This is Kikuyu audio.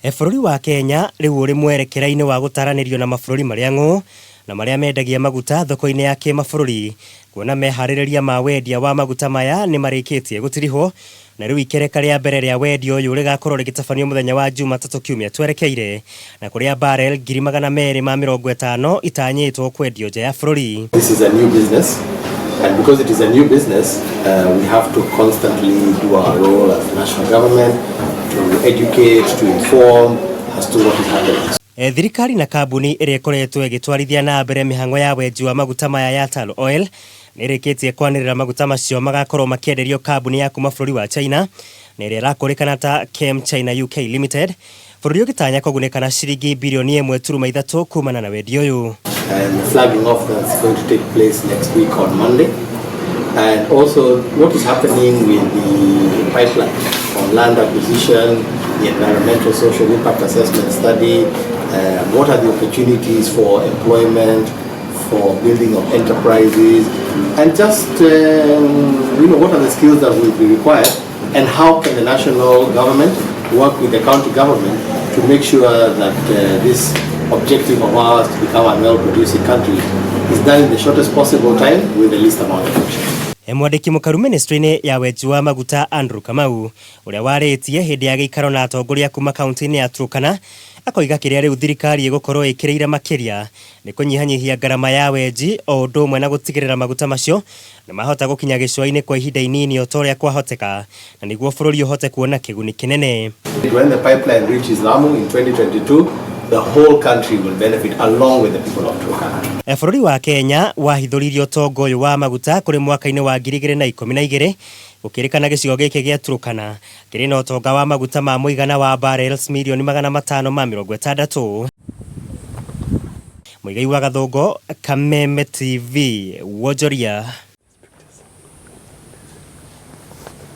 Bũrũri wa Kenya rĩu ũrĩ mwerekera-inĩ wa gũtaranĩrio na mabũrũri marĩa ng'ũ na marĩa mendagia maguta thoko-inĩ ya kĩmabũrũri kuona meharĩrĩria ma wendia wa maguta maya nĩ marĩkĩtie gũtirihwo na rĩu ikereka rĩa mbere rĩa wendia ũyũ rĩgakorwo rĩgĩtabanio mũthenya wa Jumatatũ kiumia twerekeire na kũrĩa barrel 250,000 itanyĩtwo kwendio nja ya bũrũri. This is a new business and because it is a new business we have to constantly do our role as the national government to educate, to inform as to what is happening. Thirikari na kambuni ĩrĩa ĩkoretwo ĩgĩtwarithia na mbere mĩhang'o ya wenji wa maguta maya ya Tullow Oil nĩ ĩrĩkĩtie kwanĩrĩra maguta macio magakorwo makĩenderio kambuni ya kuma bũrũri wa China na ĩrĩa ĩrakũrĩkana ta Chem China UK Limited, bũrũri ũgĩtanya kũgunĩka na ciringi birioni 1.3 kumana na wendia ũyũ. And the flagging off that's going to take place next week on Monday. And also what is happening with the pipeline on land acquisition, the environmental social impact assessment study, what are the opportunities for employment, for building of enterprises, and just what are the skills that will be required, and how can the national government work with the county government to make sure that this objective of ours to become an oil-producing country is done in the shortest possible time with the least amount of friction. Mwandĩki mũkaru ministry-inĩ ya wenji wa maguta Andrew Kamau ũrĩa warĩtie hĩndĩ ya gĩikaro na atongoria kuma kaunti-inĩ ya Turkana akoiga kĩrĩa rĩu thirikari ĩgũkorwo ĩkĩrĩire makĩria nĩ kũnyihanyihia ngarama ya wenji o ũndũ ũmwe na gũtigĩrĩra maguta macio nĩ mahota gũkinya gĩcũa-inĩ kwa ihinda inini o ta ũrĩa kwahoteka na nĩguo bũrũri ũhote kuona kĩguni kĩnene. When the pipeline reaches Lamu in 2022, the whole country will benefit along with the people of Turkana. Bũrũri wa Kenya wahithũririe ũtonga ũyũ wa maguta kũrĩ mwaka-inĩ wa 2012 gũkĩrĩkana gĩcigo gĩkĩ gĩa Turkana kĩrĩ na ũtonga wa maguta ma mũigana wa barrels 560,000,000. Mũigai wa Gathũngũ, Kameme TV, Wonjoria.